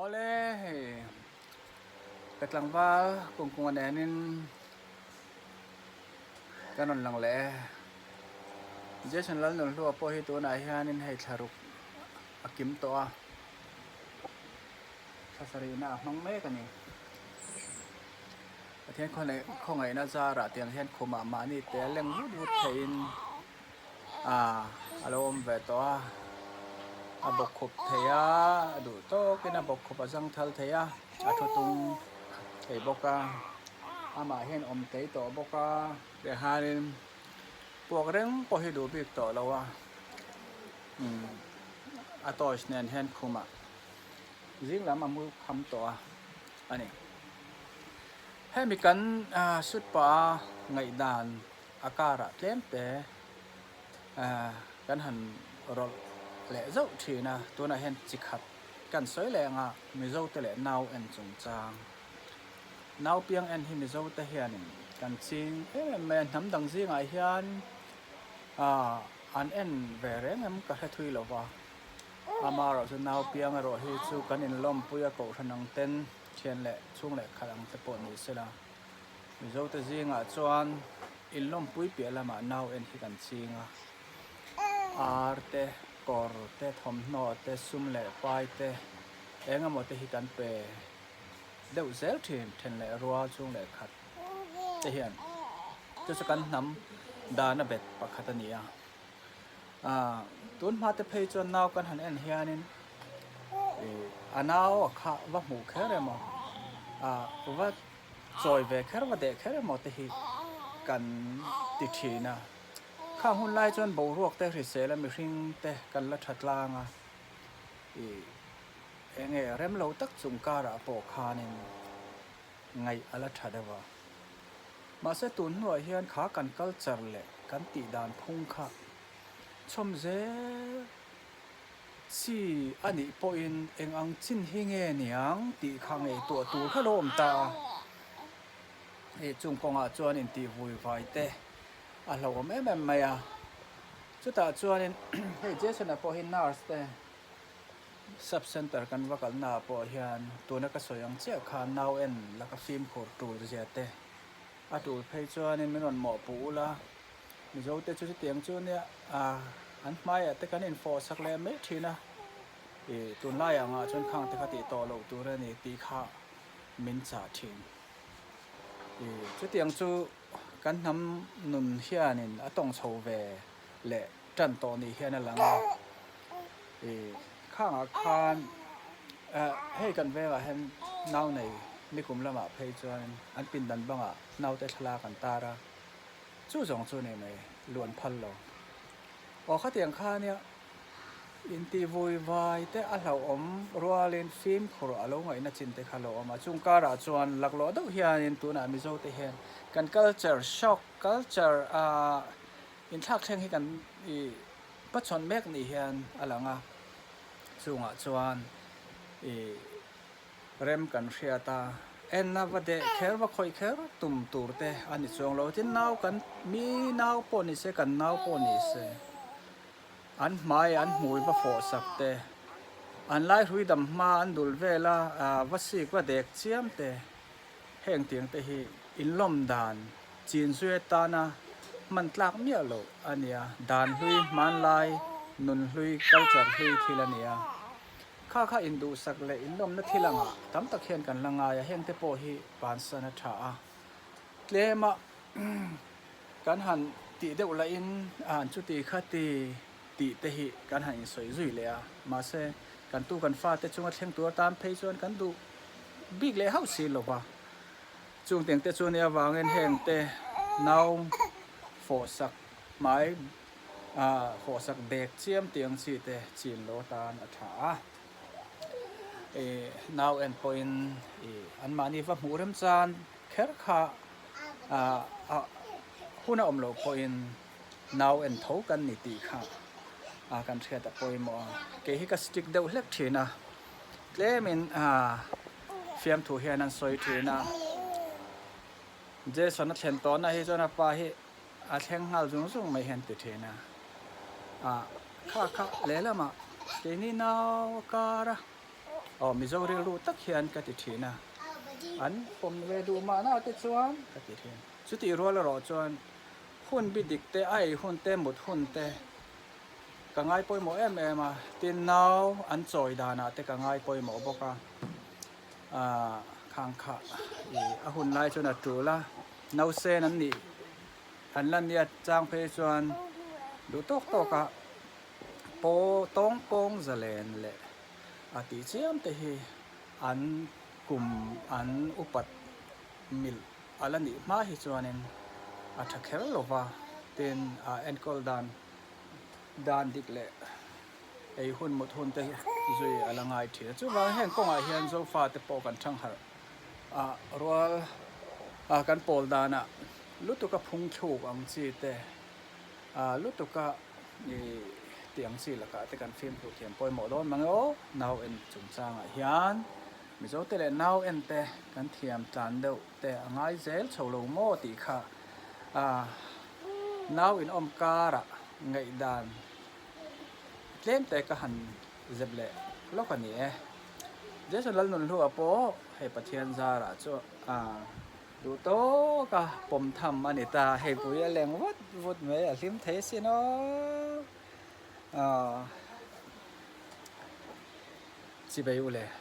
Awle hei ka tlangval kungkunga nenin kan rawn lang leh e. Jason Lalnunhlua pawh hi tunah hianin hei thla ruk a kim tawh a, thla sarihna a hmang mek a ni. Pathian khawngaihna zarah tiang hian khumah mahni te a leng vut vut theihin ah a lo awm ve tawh a, a bawkkhup thei a, a duh tawkin a bawkkhup a zang thal thei a, a thu tung thei bawk a, amah hian awm tei tawh bawk a, tihianin puak reng pawh hi duh bik tawh lo a, umm a toys nen hian khumah zing lam a mu kham tawh a a ni. Hemi kan shoot pah a ngaihdan a karah tlem te kan han rawlh leh zauh thin a, tunah hian chi khat kan sawi leh ang a, Mizo te leh nau en chungchang. Nau piang en hi Mizo te hianin kan ching em em mai a, hnam dang zingah hian an en ve reng em ka hre thui lo va, amaherawh chu nau piang erawh hi chu kan inlawmpui a kohhran ang ten thian leh chhung leh khat ang te pawh ni sela. Mizote zingah chuan inlawmpui piah lamah nau en hi kan ching a, ar te, kawr te, thawmhnaw te, sum leh pai te eng emaw te hi kan pe deuh zel thin, then leh rual chung leh khat te hian chu chu kan hnam dana bet pakhat a ni a. Aaa tun hma te phei chuan nau kan han en hianin ih a nau a kha va hmuh kher emaw ah va chawi ve kher va deh kher emaw te hi kan ti thin a, khang hun lai chuan boruak te hrisel a mihring te kan la tha tlang a ih eng nge rem lo tak chung karah pawh khanin ngaih a la tha deuh a. Mahse tun hnuah hian kha kan culture leh kan tih dan phung kha chhawm zel chi a nih pawhin eng ang chin hi nge niang tih kha ngaihtuah tur kha lo awm ta a. Hei chung kawngah chuan intih vui vai te a hlauhawm em em mai a. Chutah chuanin hei Jason-a pawh hi nurse te Sub Centre kan va kalna ah pawh hian tuna ka sawi ang chiah khan nau en laka fimkhur tul zia te a tul phei chuanin min rawn mawhpuh ula, Mizo te chu chutiang chu nia an hmaiah te kan infawh sak leh mai thin a, ih tunlai angah chuan khang te kha tih tawh loh tur a ni tih kha min chah thin. Ih chutiang chu kan hnam nun hianin a tawng chho ve leh tan tawh ni hian a lang a, ih khangah khan eh hei kan vengah hian nau nei nikum lamah phei chuan an pindan bangah naute thlalak an tar a, chu zawng chu ni mai luan phal lo. Aw khatiang kha nia intih vui vai te a hlauhawm rualin fimkhur a lo ngaihna chin te kha a lo awm a, chung karah chuan laklawh deuh hianin tunah Mizo te hian kan culture shock culture ah Inthlak thleng hi kan ih pachhawn mek ni hian a lang a, chungah chuan ih rem kan hriat a, enna va deh kher va khawih kher tum tur te a ni chuang lo. Tin nau kan mi nau pawh ni se kan nau pawh ni se an hmai an hmui va fawh sak te, an lai hrui dam hma an dul vel a va sik va dek chiam te heng tiang te hi inlawm dan Chin zui atana hman tlak miah loh a nia, dan hlui, hmanlai, nun hlui, culture hlui thil a nia. Kha kha induhsak leh inlawmna thil angah tam tak hian kan la ngai a, hengte pawh hi bansan a tha a. Tlema kan han tih deuh lahin a han chuti kha ti tih te hi kan han insawi zui leh a, mahse kan tu kan fate chunga thleng tur atan phei chuan kan duh bik leh hauh si lo va. Chung tengte chu nia avangin heng te nau fawhsak hmai ah fawhsak dek chiam tih ang chi te chin lo atan a tha a. Ih nau en pawhin ih anmahni va hmuh remchan kher kha ah hun a awm loh pawhin nau en tho kan ni tih kha ah kan hriat a pawimawh a. Kei hi ka stick deuh hlek thin a. Tlemin fiamthu hian an sawi thin a, Jason a thlen tawhna hi chuan a pa hi a thleng nghal zung zung mai hian ti thin a, ah kha kha lehlamah keini nau a kar a. Aw Mizo rilru tak hian ka ti thin a, an pawm ve duh mahna te chuan ka ti thin. Chutih rual erawh chuan hun bi dik te, a ei hun te, mut hun te ka ngai pawimawh em em a, tin nau an chawi danah te ka ngai pawimawh bawk a, ah khang kha ih a hun lai chuan a tul a, nausen an nih an la nia chang phei chuan duh tawk tawk a paw tawng pawng zalen leh a tih chiam te hi an kum an upat milh a la nih hma hi chuanin a tha kher lo va, tin a enkawl dan dan dik leh ei hun mut hun te zui a la ngai thin a. Chuvang heng kawngah hian Zofa te pawh kan thangharh a rual a kan pawl danah lutuka phung thluk ang chi te a lutuka ih tih ang chi lakah te kan fimkhur thiam pawimawh dawn mang e aw nau en chungchangah hian Mizo te leh nau en te kan thiam tlan deuh te a ngai zel chho lo maw tih kha a nau inawm karah ngaihdan tlem te ka han zep leh lawk a ni e. Jason Lalnunhlua pawh hei Pathian zarah chu a duh tawk a pawm tham a ni ta, hei pui a leng vut vut mai a hlim thei sin aw. Chibei u le.